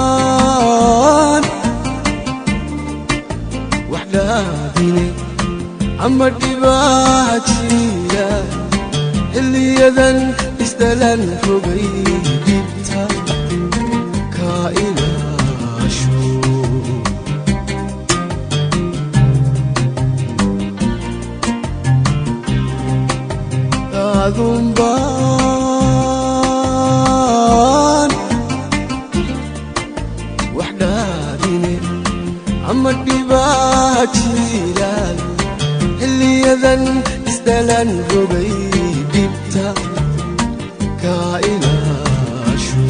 Adunbaan wax dhaadine ama dhibaa jira, xilliyadan isdalan rogay dhibta kaa ilaasho. Adunbaan wax dhaadine ama dhibaa jilaal, xilliyadan isdalan rogay dhibta kaa ilaasho.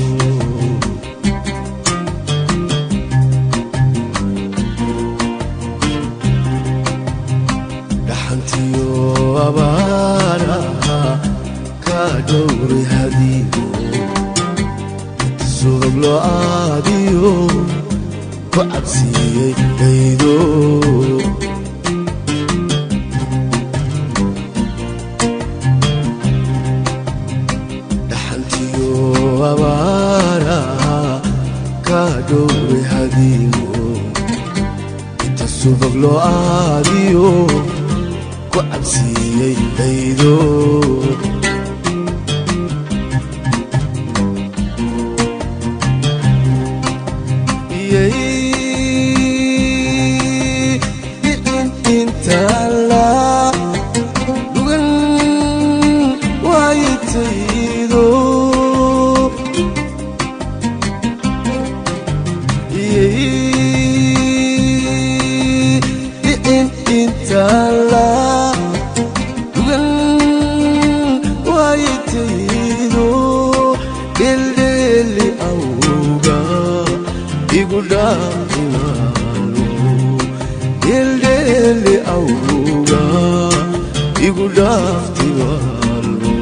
Dhaxantiyo abaaraha kaa dhowri hadiyo, subag loo aadiyo ku cabsiiyey dhaydo. Dhaxantiyo abaaraha kaa dhowri hadiyo, inta subag loo aadiyo ku cabsiiyey dhaydo. Iyay intaala dugan waaytaydo, iyay intaala dugan waaytaydo, dheeldheeli awga igu dhaafimaalo, dheeldheeli awga igu dhaaftimaalo.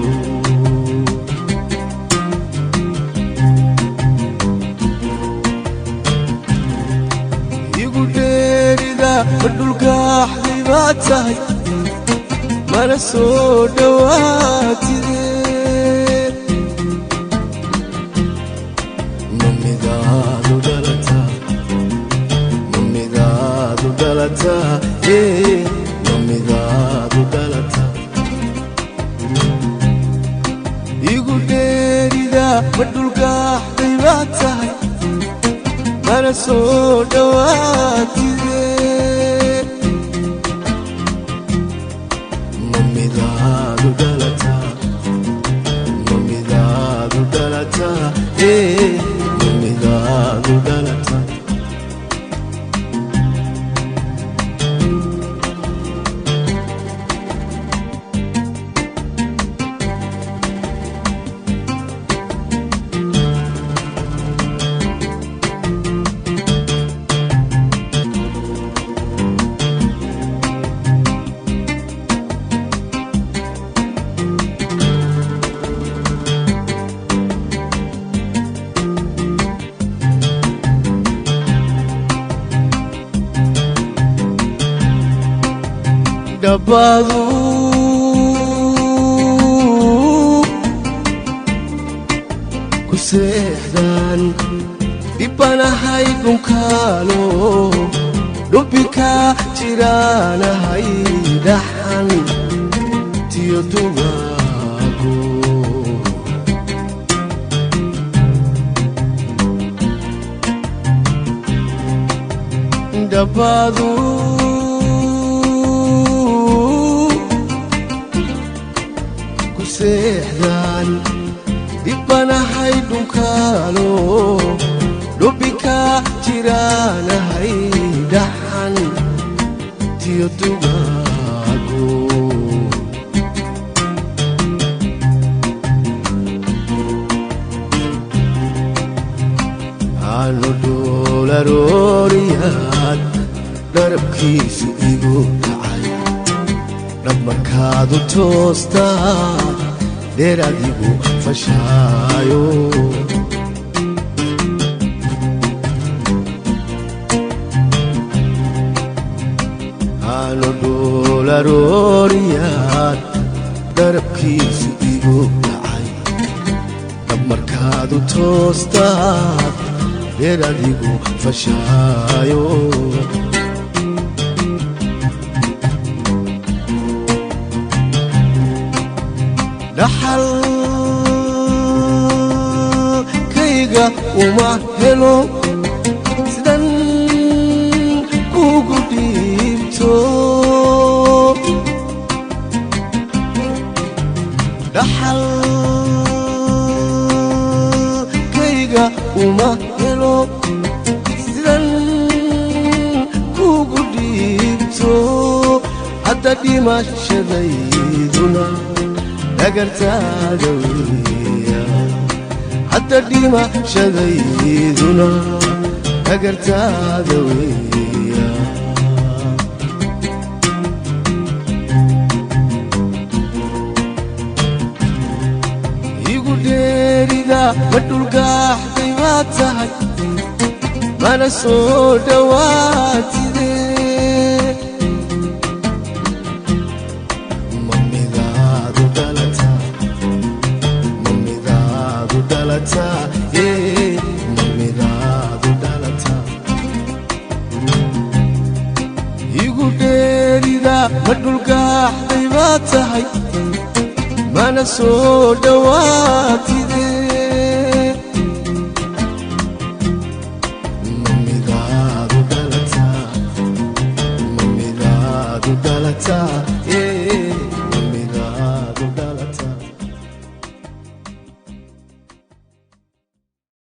Igu dheerida ma dhulkaaxday baad tahay, mana soo dhowaatide. Ma midaadu dhalataa, ma midaadu dhalataa, ee ma midaadu dhalataa? Igu dheerida ma dhulkaaxday baad tahay, mana soo dhowaatide. Ma midaadu dhalataa, ma midaadu dhalataa, ee ma midaadu dhalataa? Dhabaadu ku seexdaan dhibanahay, dhunkaalo dhubbika jiraanahay, dhaxan tiyo dugaago. Dhabaadu ku seexdaan dhibanahay, dhunkaalo dhubbika jiraanahay, dhaxan tiyo dugaago. Aanu dhoolarooriyaad dharabkiisu igu dhacay, dhab markaadu toostaa dheer adigu fashaayo. Aanu dhoolarooriyaad dharabkiisu igu dhacay, dhab markaadu Dhabmarkaadu toostaad dheer adigu fashaayo. Dhaxalkayga uma helo sidan kugu dhiibto. Dhaxalkayga uma helo sidan kugu dhiibto. Hadda dhimashadayduna dhagartaada weya, hadda dhimashadayduna dhagartaada weya. Igu dheerida ma dhulgaaxday baad tahay, mana soo dhowaatide. Ma midaadu dhalataa, ma midaadu dhalataa, ee ma midaadu dhalataa? Igu dheerida ma dhulgaaxday baad tahay, mana soo dhowaatide.